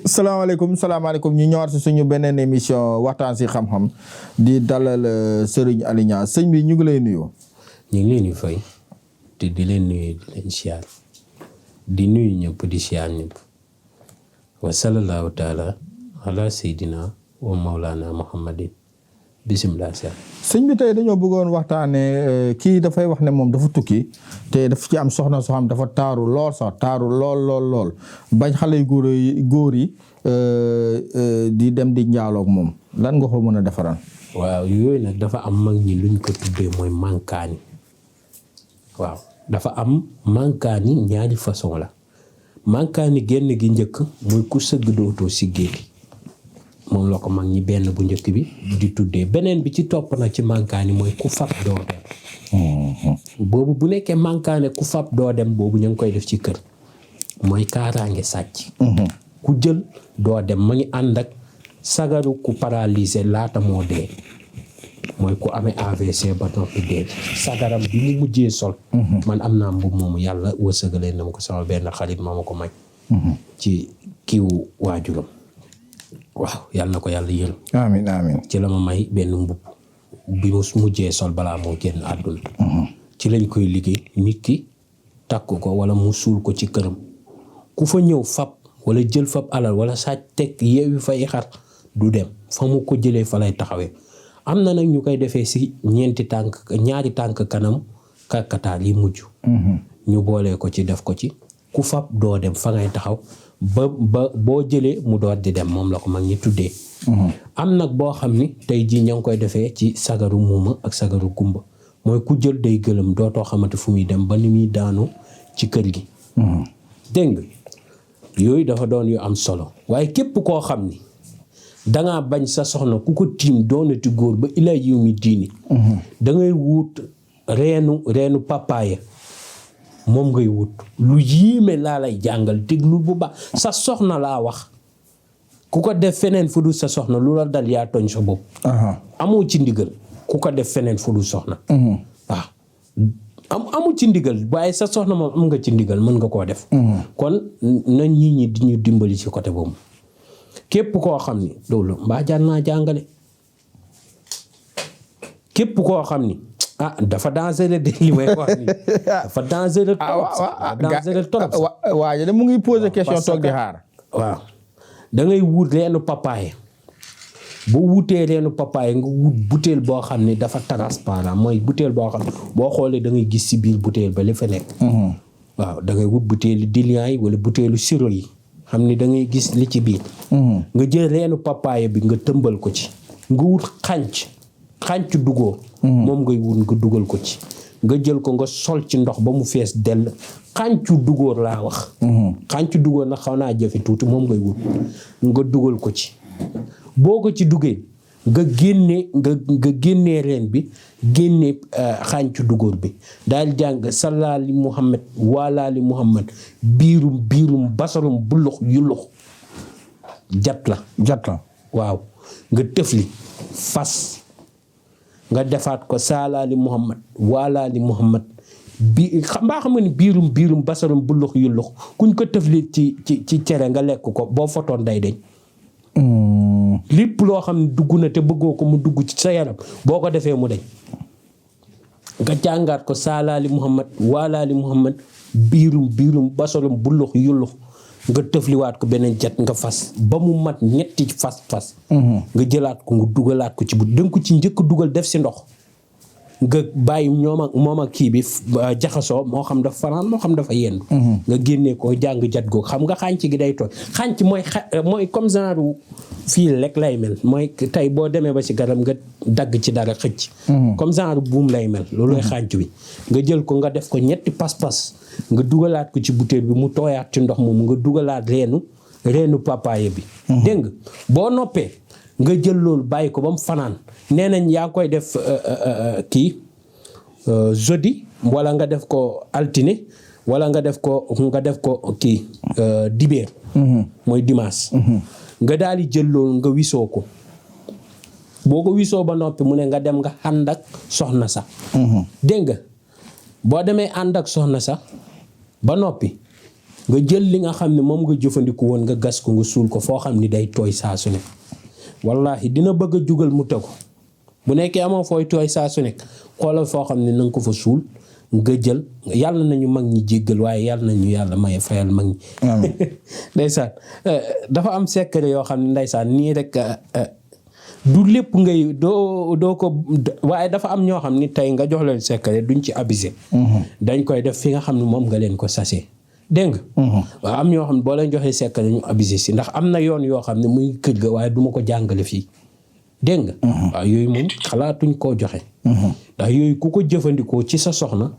salaamaaleykum ñu ñëwaat si suñu beneen émission waxtaan si xam-xam di dalal Serigne Aly Niang sëñ bi ñu ngi lay nuyu. ñu ngi leen di fay te di leen nuyu di leen siyaar di nuyu ñëpp di siyaar ñëpp wa sallallahu taala ala seydina wa maulana muhammadin bisimilah. sëñ bi tey dañoo bëggoon waxtaanee kii dafay wax ne moom dafa tukki te daf ci am soxna soo xam dafa taaru lool sax taaru lool bañ xale yu góor yi di dem di njaaloog moom lan nga ko mën a defaral. waaw yooyu nag dafa am mag ñi luñ ko tuddee mooy mankaani. waaw dafa am mankaani ñaari façon la mankaani genn gi njëkk mooy ku sëgg dootoo siggee moom la ko mag ñi benn bu njëkk bi di tuddee beneen bi ci topp nag ci mankaani mooy ku fab doo dem. boobu bu nekkee mankaane ku fab doo dem boobu ñu ngi koy def ci kër mooy kaaraange sàcc. ku jël doo dem ma ngi ànd ak sagaru ku paralysé laata moo dee mooy ku amee AVC ba noppi dee sagaram bi mu mujjee sol. man am naa mbubb moomu yàlla wërsëgalee na ma ko sama benn xarit moo ma ko may. ci kiiwu waajuram. waaw yàlla na ko yàlla yërëm. amiin amiin. ci la ma may benn mbubb bi mu mujjee sol balaa moo génn àdduna. ci lañ koy liggéey nit ki takk ko wala mu suul ko ci këram ku fa ñëw fab wala jël fab alal wala sàcc teg yeewi fay xar du dem fa mu ko jëlee fa lay taxawee. am na nag ñu koy defee si ñaari tànk kanam kàkkataar yi mujj. ñu boolee ko ci def ko ci ku fab doo dem fa ngay taxaw ba boo jëlee mu door di dem moom la ko mag ñi tuddee. am nag boo xam ni tey jii ña ngi koy defee ci sagaru muuma ak sagaru kumba mooy ku jël day gëlëm dootoo xamante fu muy dem ba ni muy daanu ci kër gi. dégg nga yooyu dafa doon yu am solo waaye képp koo xam ni dangaa bañ sa soxna ku ko tiim doonati góor ba ilaa yiw mi diini. dangay wut reenu papaaya moom ngay wut lu yiime laa lay jàngal déglu bu baax sa soxna laa wax ku ko def feneen fu dul sa soxna lu la dal yaa tooñ sa bopp. amoo ci ndigal ku ko def feneen fu dul soxna. waaw amu ci ndigal waaye sa soxna moom am nga ci ndigal mën nga koo def. kon na nit ñi di ñu dimbali ci côté boobu képp koo xam ni loolu mbaa jar naa jàngale képp koo xam ni dafa dangereux de li may wax ni dafa dangereux trop. waaye de mu ngi poser question toog di xaar. waaw da ngay wut reenu papaye boo wutee reenu papaye nga wut butéel boo xam ne dafa transparent mooy butéel boo xam ne boo xoolee da ngay gis ci biir butéel ba li fa nekk. waaw da ngay wut butéelu diluant yi wala butéelu sirop yi xam ni da ngay gis li ci biir. nga jël reenu papaye bi nga tëmbal ko ci nga wut xànc dugóor. moom ngay wut nga dugal ko ci nga jël ko nga sol ci ndox ba mu fees dell xàncu dugóor laa wax. xàncu dugóor nag xaw naa jafe tuuti moom ngay wut nga dugal ko ci boo ko ci duggee nga génnee reen bi génne xàncu dugóor bi daal jàng salaali muhammad waalaali muhammad biirum basarum bullux yullux jat la waaw nga tëfli fas nga defaat ko saalaali muhammad waalaali muhammad xam nga ni biirum basarum bullux yullux kuñ ko tëfli ci cere nga lekk ko boo fotoon day deñ. lépp loo xam ne dugg na te bëggoo ko mu dugg ci sa yaram boo ko defee mu deñ nga jàngaat ko saalaali muhammad waalaali muhammad biirum basarum bullux yullux nga tëfliwaat ko beneen jet nga fas ba mu mat ñetti fas nga jëlaat ko nga dugalaat ko ci bu danga ko ci njëkk dugal def si ndox nga bàyyi moom ak kii bi jaxasoo moo xam dafa fanaan moo xam dafa yendu nga génnee ko jàng jat googu xam nga xànc gi day tooy xànc mooy comme genre fii rek lay mel mooy tey boo demee ba ci garab nga dagg ci dara xëcc comme genre buum lay mel loolu lay xànc bi nga jël ko nga def ko ñetti pas-pas nga dugalaat ko ci butéel bi mu tooyaat ci ndox moomu nga dugalaat reenu papaye bi dégg nga boo noppee nga jël loolu bàyyi ko ba mu fanaan nee nañ yaa ngi koy def jeudi wala nga def ko altine wala nga def ko kii dibéer mooy dimanche nga daal di jël loolu nga wisoo ko boo ko wisoo ba noppi mu ne nga dem nga ànd ak soxna sax dégg nga boo demee ànd ak soxna sax ba noppi nga jël li nga xam ne moom nga jëfandiku woon nga gas ko nga suul ko foo xam ni day tooy saa su nekk wallahi dina bëgg a jugal mu tegu bu nekkee amoo fooy tooy saa su nekk xoolal foo xam ne na nga ko fa suul nga jël yàlla nañu mag ñi jéggal waaye yàlla nañu yàlla maye fayal mag ñi ndeysaan dafa am secret yoo xam ne ndeysaan nii rek du lépp ngay doo ko waaye dafa am ñoo xam ni tey nga jox leen secret duñ ci abusé dañ koy def fi nga xam ne moom nga leen ko sasee dégg nga waaw am ñoo xam ne boo leen joxee secret ñu abusé si ndax am na yoon yoo xam ne muy kër ga waaye duma ko jàngale fii dégg nga waaw yooyu moom xalaatuñ koo joxe ndax yooyu ku ko jëfandikoo ci sa soxna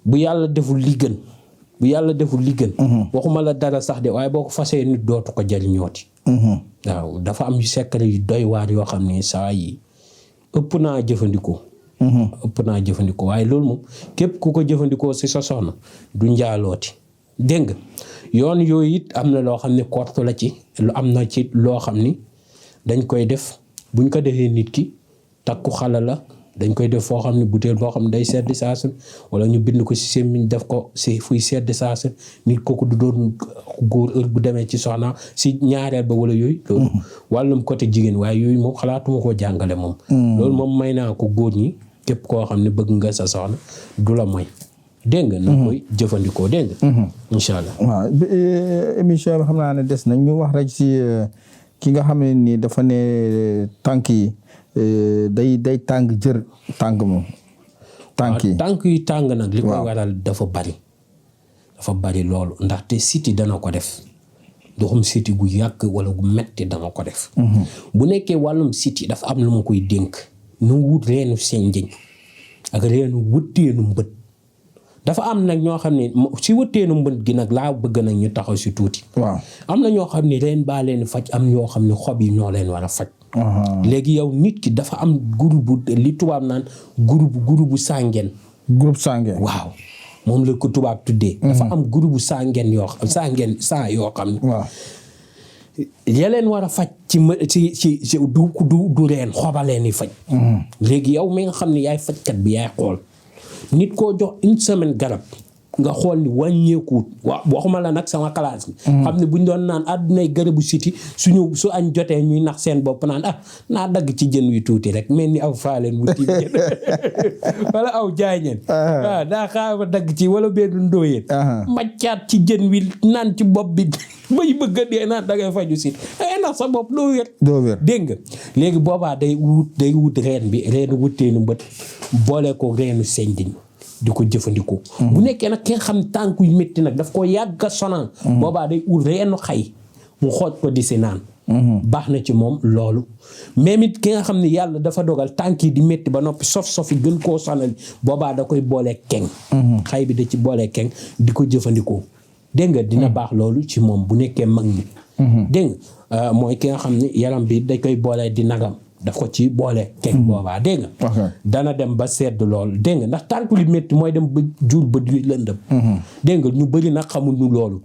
bu yàlla deful li gën waxuma la dara sax de waaye boo ko fasee nit dootu ko jariñooti waaw dafa am yu secret yu doy waar yoo xam ne saa yi ëpp naa jëfandikoo waaye loolu moom képp ku ko jëfandikoo ci sa soxna du njaalooti dégg nga yoon yooyu it am na loo xam ne kortu la ci lu am na ci loo xam ni dañ koy def buñ ko defee nit ki takku xala la dañ koy def foo xam ne butéel boo xam ne day sedd saasu wala ñu bind ko ci semmiñ def ko ci fuy sedd saasu nit kooku du doon góor heure bu demee ci soxna ci ñaareel ba wala yooyu loolu wàllum côté jigéen waaye yooyu moom xalaatuma koo jàngale moom loolu moom may naa ko góor ñi képp koo xam ne bëgg nga sa soxna du la moy dégg nga na koy jëfandikoo dégg nga incha allah waaw émission bi xam naa ne des nañ ñu wax rek ci ki nga xam ne nii dafa ne tànk yi day tàng jër tànk moom tànk yi tàng nag li koy waral dafa bari loolu ndaxte siti dana ko def ndoxum siti gu yàgg wala gu metti dana ko def bu nekkee wàllum siti dafa am lu ma koy dénk nu wut reenu senjëñ ak reenu wëtteenu mbët dafa am nag ñoo xam ne si wëtteenu mbët gi nag laa bëgg nag ñu taxaw si tuuti waaw am na ñoo xam ne reen baa leen faj am ñoo xam ne xob yi ñoo leen war a faj léegi yow nit ki dafa am groupe li tubaab naan groupe sàngeen waaw moom la ko tubaab tuddee dafa am groupe sàngeen yoo xam ne waaw ya leen war a faj ci du reen xoba leen yi faj léegi yow mi nga xam ne yaay fajkat bi yaay xool nit koo jox une semaine garab nga xool ni wàññeekuut waxuma la nag sama classe bi xam ne buñ doon naan àddunay garabu siti su añ jotee ñuy nax seen bopp naan naa dagg ci jën wi tuuti rek mel ni aw faaleen mu tiim jën wala aw jaañeen waaw daa xaawa dagg ci wala benn ndóoyeen maccaat ci jën wi naan ci bopp bi bay bëgg a dee naan dangay faju sit ndax sa bopp doo wér dégg nga léegi boobaa day wut reen bi reenu wutteenu mbët boole ko reenu sendiñ di ko jëfandikoo bu nekkee nag ki nga xam tànk yu métti nag daf ko yàgg a sonal boobaa day ut reenu xay mu xooj ko di si naan baax na ci moom loolu même it ki nga xam ne yàlla dafa dogal tànk yi di métti ba noppi sof yi gën koo sonal boobaa da koy boolee keng xay bi da ci boolee keng di ko jëfandikoo dégg nga dina baax loolu ci moom bu nekkee mag ñi dégg nga mooy ki nga xam ne yaram bi da koy boolee di nagam daf ko ci boole keng boobaa dégg nga dana dem ba sedd lool dégg nga ndax tànk li métti mooy dem ba jur ba di lëndëm dégg nga ñu bëri nag xamuñu loolu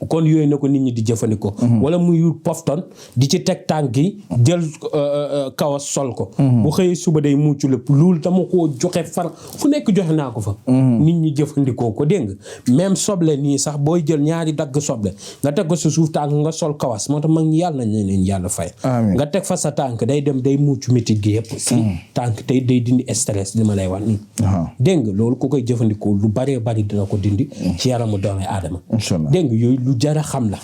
kon yooyu na ko nit ñi di jëfandikoo wala muy wut pofton di ci teg tànk yi jël kawas sol ko bu xëyee suba day muccu lépp loolu dama koo joxe far fu nekk joxe naa ko fa nit ñi jëfandikoo ko dégg nga même soble nii sax booy jël ñaari dagg soble nga teg ko sa suuf tànk nga sol kawas moo tax mag ñi yàlla nañ leen yàlla fay nga teg fa sa tànk day dem day muccu métit gi yëpp si tànk tey day dindi stress li ma lay wax nii dégg nga loolu ku koy jëfandikoo lu baree bari dina ko dindi ci yaramu doomu aadama dégg nga yooyu lu jara xam la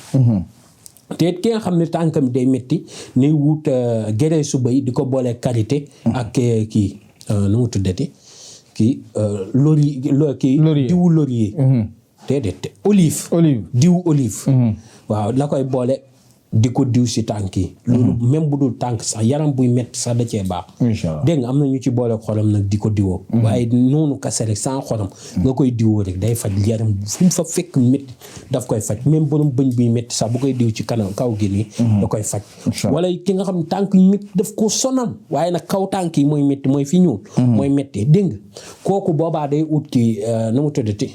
te ki nga xam ne tànkam day métti ni wut gere su bay di ko boolee karité ak kii nu mu tuddati kii laurier kii diwu laurier déedéet olive diwu olive waaw la koy boole di ko diw si tànk yi loolu même bu dul tànk sax yaram buy metti sax da cee baax dégg nga am na ñu ci boole xorom nag di ko diwoo waaye noonu kase rek sans xorom nga koy diwoo rek day faj yaram fu mu fa fekk métti daf koy faj même borom bëñ buy métti sax bu koy diw ci kanam kaw gi nii da koy faj wala ki nga xam ne tànk yi métti daf ko sonal waaye nag kaw tànk yi mooy métti mooy fi ñuul mooy métti dégg nga kooku boobaa day ut kii nu mu tuddati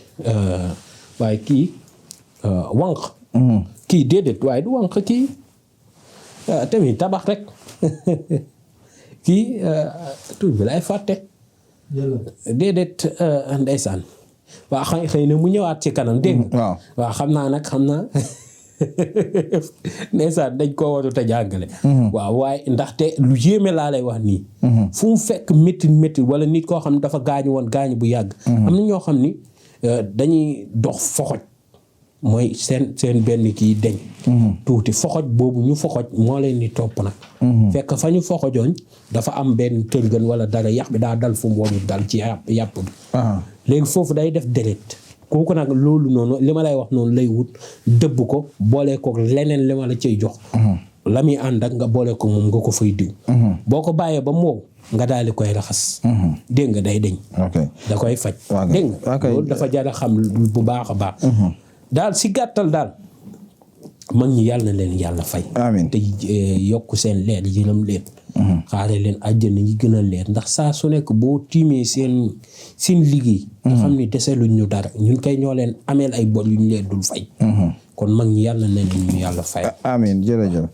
waaye kii wànq kii déedéet waaye du wànq kii tamit tabax rek kii tur bi lay fàtte déedéet ndeysaan waaw xëy na mu ñëwaat ci kanam dégg waaw xam naa ndeysaan dañ koo warut a jàngale waaw waaye ndaxte lu yéeme laa lay wax nii fu mu fekk métti wala nit koo xam ne dafa gaañu woon gaañu bu yàgg am na ñoo xam ni dañuy dox foxoj mooy seen benn kii deñ tuuti foxoj boobu ñu foxoj moo leen di topp nag fekk fa ñu foxojoon dafa am benn tërgën wala dara yax bi daa dal fu mu warul dal ci yàpp bi léegi foofu day def deret kooku nag loolu noonu li ma lay wax noonu lay wut dëbb ko boole ko leneen li ma la cay jox la muy ànd ak nga boole ko moom nga ko fay diw boo ko bàyyee ba mu wow nga daal di koy raxas dégg nga day deñ da koy faj dégg nga loolu dafa jar a xam bu baax a baax daal si gàttal daal mag ñi yàlla na leen yàlla fay amiin te yokk seen leer yërëm leen xaare leen àjjana yi gën a leer ndax saa su nekk boo tiimee seen liggéey nga xam ni deseluñ ñu dara ñun kay ñoo leen ameel ay bor yu ñu leen dul fay kon mag ñi yàlla na leen ñu yàlla fay amiin jërëjëf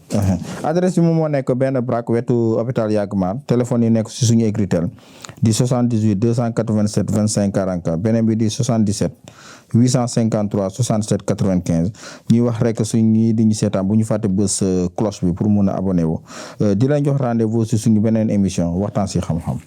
adresse bi moom moo nekk benn braque wetu hôpital Yaagmar téléphone yi nekk si suñu écritel di 78 287 25 44 beneen bi di 77 853 67 95 ñuy wax rek suñ ñi di ñu seetaan bu ñu fàtte bës cloche bi pour mun a abonné wu di leen jox rendez-vous si suñu beneen émission waxtaan si xam-xam